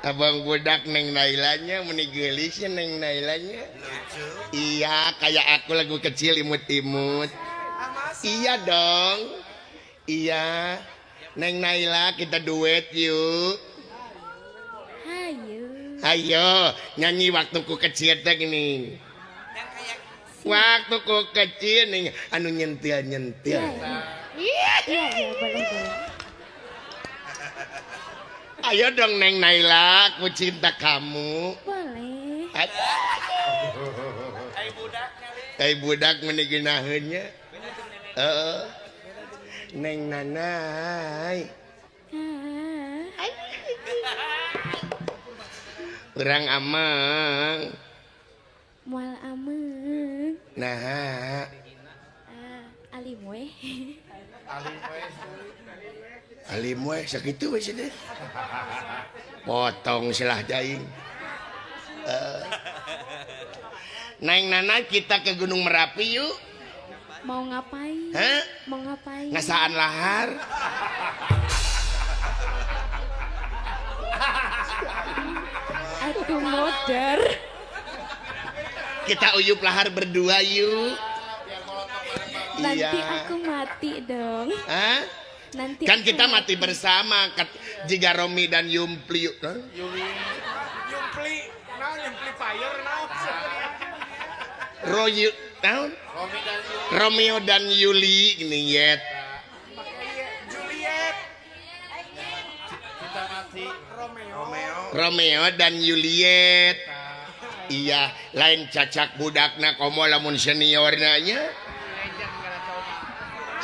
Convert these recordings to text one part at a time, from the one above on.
Abang budak Neng Nailanya meni geulisnya Neng Nailanya. Lucu. Iya, kayak aku lagu kecil imut-imut. Iya dong. Iya. Neng Naila kita duet yuk. Hayo. Ayo nyanyi waktuku kecil teh gini. Waktuku kecil nih anu nyentil-nyentil. Iya, iya, boleh, boleh. Ayo dong Neng Naila, aku cinta kamu. Boleh. Ai budak meni geunaheun nya. Heeh. Neng Nanai. Urang ameng. Moal ameng. Nah. Alim we. Alim we. Alim we sakitu we cenah. Potong silah jaing. Neng Nana kita ke Gunung Merapi yuk. Mau ngapain? Hah? Mau ngapain? Ngasaan lahar. Aduh modar. Kita uyup lahar berdua yuk. Nanti iya. Aku mati dong. Hah? Nanti kan kita mati bersama jika Romi dan Yumpli. Huh? Yumpli, naon Yumpli fire naon. Royu, naon? Romeo dan Yuli ini yet. Juliet. Kita mati Romeo. Romeo dan Juliet. Iya, lain cacak budakna komo lamun seniorna nya.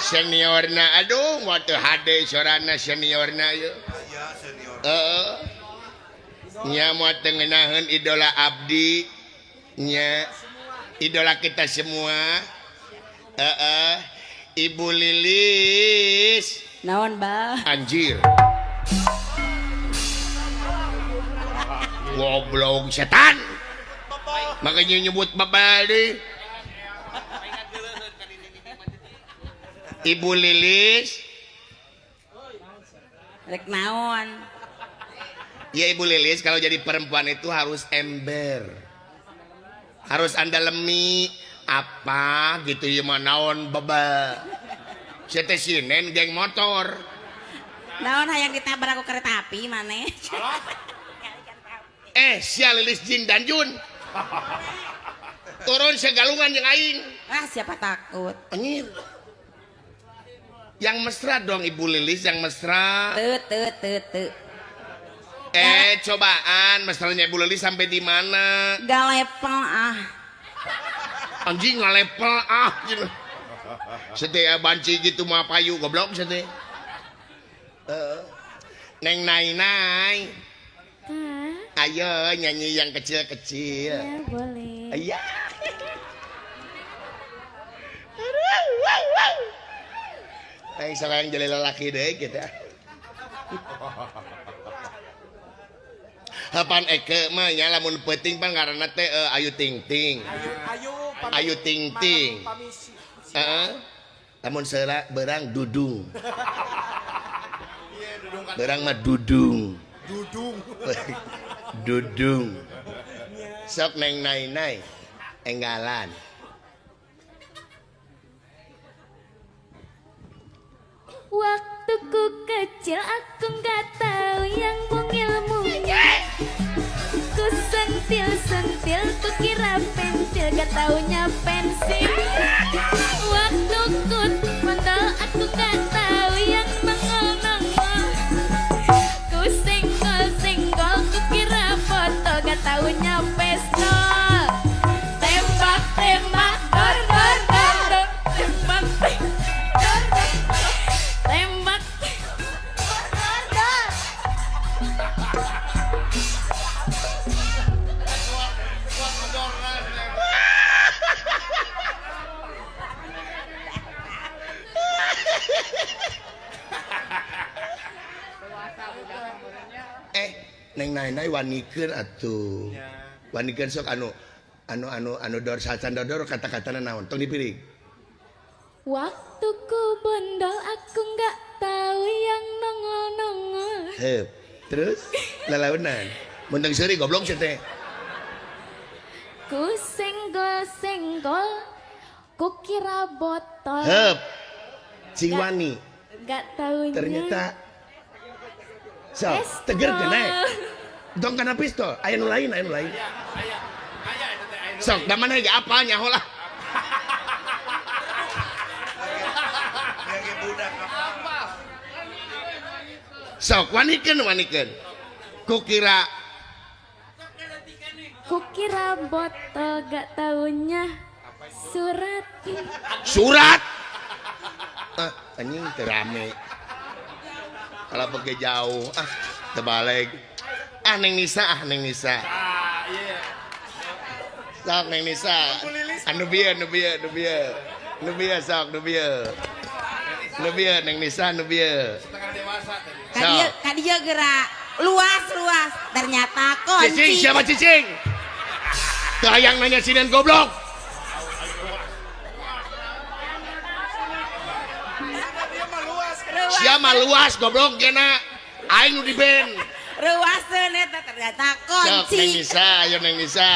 Seniorna aduh mau teu hade sorana seniorna ieu. Iya, senior. Heeh. Nya moal teu ngeunaheun idola abdi nya. Idola kita semua. Heeh. Ibu Lilis. Naon, Bah? Anjir. Goblok setan. Makanya nyebut babal deh. Ibu Lilis. Rek naon? Ya Ibu Lilis kalau jadi perempuan itu harus ember. Harus anda lemi apa gitu ya mah naon bebal. Saya teh sinen geng motor. Naon hayang ditabrak ku kereta api maneh. Sia Lilis jin dan jun. Turun segalungan jeung aing. Ah siapa takut. Anjir. Yang mesra dong Ibu Lilis, yang mesra. Teu teu teu teu. Cobaan mesranya Ibu Lilis sampai di mana? Gak level ah. Anjing gak level ah. Setia banci gitu mah payu goblok setia. Neng Nai Nai. Ayo nyanyi yang kecil-kecil. Ya boleh. Iya. Ayo sekarang jadi lelaki deh gitu. Hapan eke mah nya lamun peuting pan ngaranna teh Ayu Ting Ting. Ayu Ting Ting. Heeh. Lamun seura berang dudung. Berang mah dudung. Dudung. Dudung. Sok Neng Nai Nai enggalan. Waktuku kecil aku nggak tahu yang mungil-mungil. Ku sentil-sentil, ku kira pensil, gak taunya pensil. Waktuku bondol aku nggak tahu yang nongol-nongol. Ku senggol-senggol, ku kira foto, gak taunya pistol. Tembak-tembak, dor dor dor dor, tembak dor dor. Tembak dor dor. Neng Nai Nai wanikeun atuh. Wanikeun sok anu anu anu anu dor sacan dodor kata-katana naon tong dipiring. Waktuku bondol aku nggak tahu yang nongol-nongol. Heup. Terus lalaunan. Menteng seuri goblok sia teh. Ku senggol-senggol kukira botol. Heup. Cing wani. Gak taunya. Ternyata sok tegerkeun eh. Dong kana pistol, aya nu lain, aya nu lain. Sok, da mana ge apa nyaho lah. Sok, wanikeun wanikeun. Kukira Kukira botol gak taunya surat. Surat. Ah, anjing teu rame. Kalau pakai jauh, ah terbalik. Ah Neng Nisa, ah Neng Nisa. Sok Neng Nisa. Anu bieu, nu bieu, nu bieu. Nu bieu sok, nu bieu. Nu bieu Neng Nisa, nu bieu. Setengah dewasa tadi. Ka dieu gerak luas luas ternyata kunci. Cicing, siapa cicing? Teu hayang nanya sinen goblok. Siapa luas goblok gena aing nu di band. Ruaseun eta ternyata kunci. Sok Neng Nisa, ayo Neng Nisa.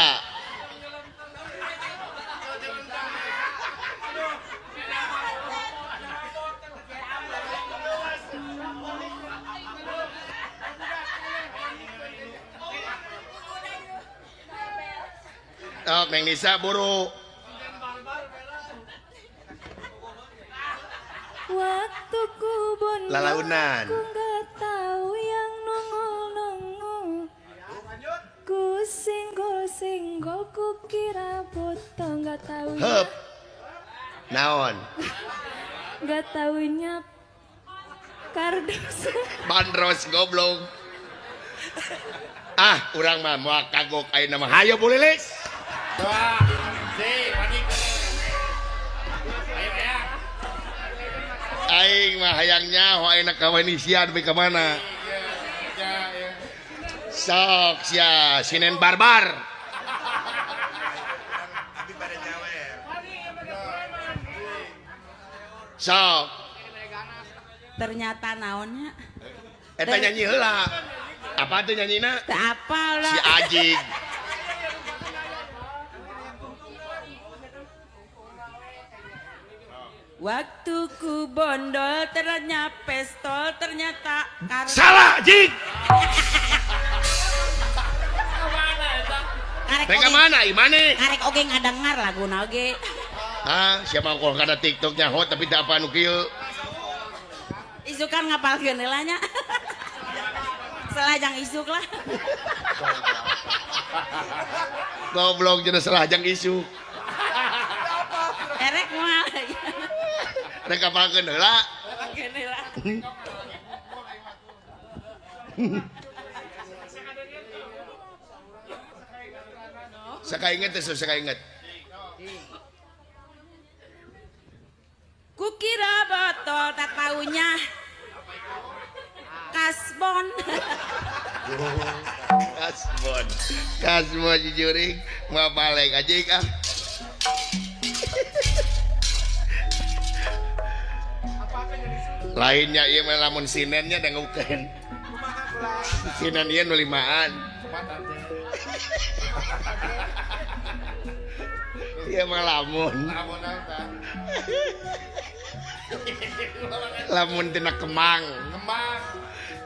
Sok Neng Nisa buru. Waktu ku bondol lalaunan. Ku gak tahu yang nongol-nongol. Ku senggol-senggol ku kira botol gak taunya. Hup. Naon? Gak taunya kardus. Bandros goblok. Ah, urang mah moal kagok ayeuna mah. Hayo Bu Lilis. Dua, si, wanikeun. Ayo ya. Aing mah hayang nyaho ayeuna ka Indonesia nepi ka mana. Sok sia sinen barbar. Sok. Ternyata naonnya? Eta nyanyi heula. Apa tuh nyanyina? Teu apal lah. Si Ajig. Waktu ku bondol ternyata pistol ternyata kardus. Salah, Jig. Mereka mana? Imane? Karek oge ngadengar laguna oge. Ah, siapa kok kada TikToknya hot tapi tak apa nu kieu. Isukan ngapalkeun heula nya. Selajang isuk lah. Goblok jeung selajang isuk. Erek mah. Rek apalkeun heula. Apalkeun heula. Sakainget teh sakainget. Kukira botol tak taunya kasbon. Kasbon. Kasbon jujuring mau balik aja ah. Lainnya ieu mah lamun sinennya dangukeun. Sinen ieu nu limaan. Ieu mah lamun. Lamun tina kemang. Kemang.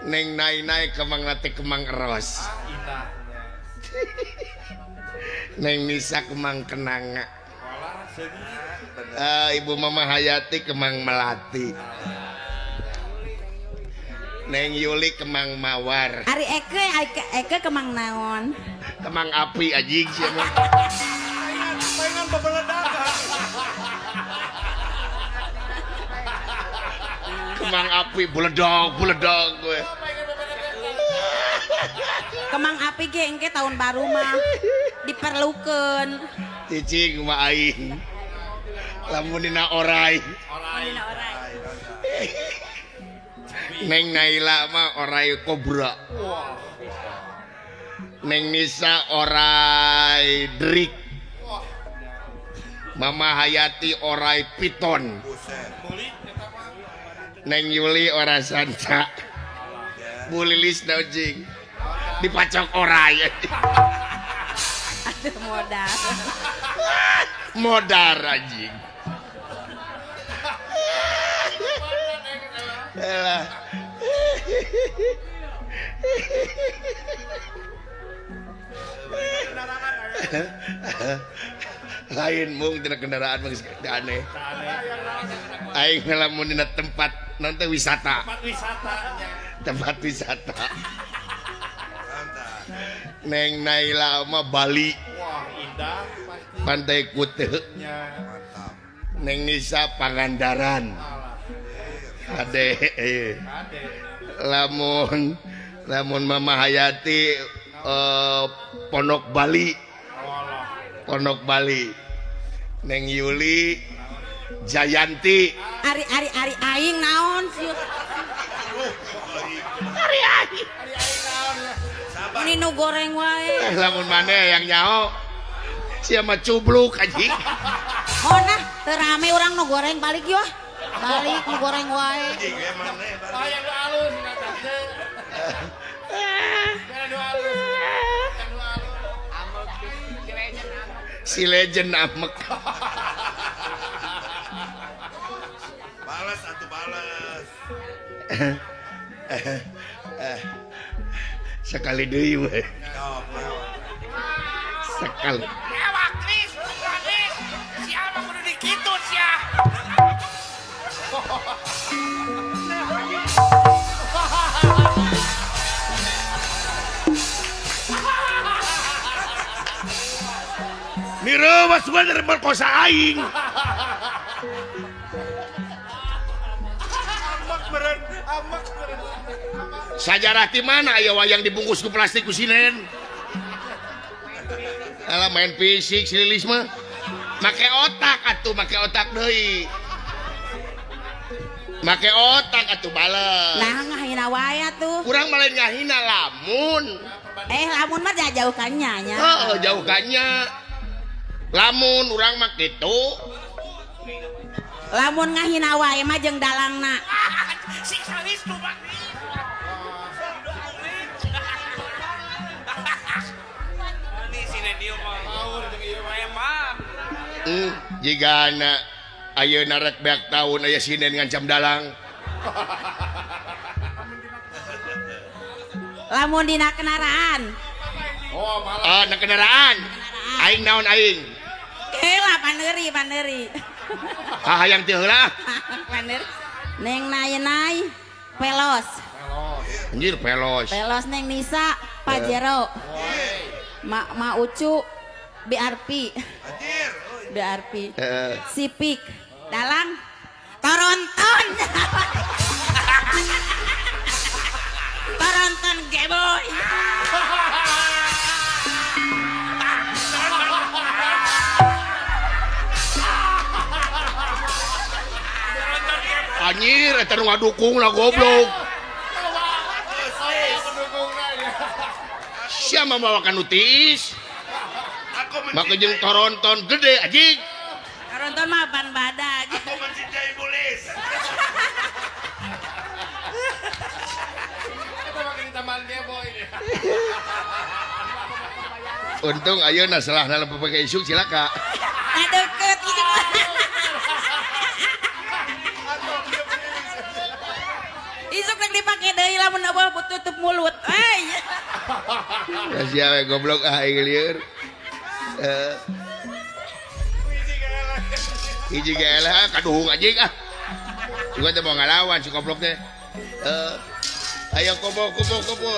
Neng nai-nai kemang nate kemang eros. Neng Nisa kemang kenanga. Ibu Mama Hayati kemang melati. Neng Yuli kemang mawar. Ari Eke, Eke, Eke kemang naon? Kemang api anjing sia mah. Paingan bebeledak. Kemang api buledog, buledog gue. Kemang api ge engke tahun baru mah diperlukeun. Cicing mah aing. Lamun dina orai. Dina orai. Neng Naila mah orai kobra. Neng Nisa orai drik. Mama Hayati orai piton. Neng Yuli ora sanca. Bu Lilis naujing. Dipacok orai. Aduh modar. Modar anjing. Elah. Lain mung tina kendaraan mah geus aneh. Aing lamun dina tempat nanti wisata. Tempat wisata. Tempat wisata. Neng Naila mah Bali. Wah, indah pasti. Pantai Kute. Mantap. Neng Nisa Pangandaran. Ade. Lamun lamun Mama Hayati Pondok Bali. Pondok Bali. Neng Yuli Jayanti. Ari ari ari aing naon sieun. Ari aing. Ini nu goreng wae. Lamun maneh yang nyaho sia mah cubluk anjing. Oh nah, teu rame urang nu goreng balik yo. Balik nu goreng wae. Aya nu alus dina tante. Nu alus. Nu alus. Si legend amek. Balas atuh balas. Sekali deui we. Sekali. Ewa Kris, Kris. Siapa kudu dikitu sia. Nirewas bener merkosa aing. Amak meureun, amak meureun. Sajarah di mana aya wayang dibungkus ku plastik ku sinen. Alah main fisik si Lilis mah. Make otak atuh, make otak deui. Make otak atuh bales. Nah ngahina wae atuh. Kurang mah lain ngahina lamun. Lamun mah jauhkannya nya. Heeh, jauhkannya. Lamun urang mah kitu. Lamun ngahina wae mah jeung dalangna. Siksa Wisnu Pak. Jika anak ayeuna rek beak taun aya sinden ngancam dalang. Lamun dina kendaraan. Oh, malah. Ah, na kendaraan. Aing naon aing? Heula paneuri, paneuri. Ah, hayang teu heula. Paneuri. Neng Nay-nay pelos. Pelos. Anjir pelos. Pelos Neng Nisa Pajero. Ma Ma Ucu BRP. Anjir. BRP. Sipik dalang Toronton. Toronton geboy. Anjir eta nu ngadukung lah goblok. Siapa mawakan nu tiis? Maka jeung Toronton gede anjing. Toronton mah ban badag. Aku mencintai Bulis. Kita makin ditaman geboy. Untung ayeuna salah dalam pakai isuk cilaka. Nah deket gitu. Isuk rek dipake deui lamun eueuh tutup mulut. Euy. Ya sia we goblok ah aing lieur. Hiji ge eleh kaduhung anjing ah. Juga teh mau ngalawan si goblok teh. Ayo kobo kobo kobo.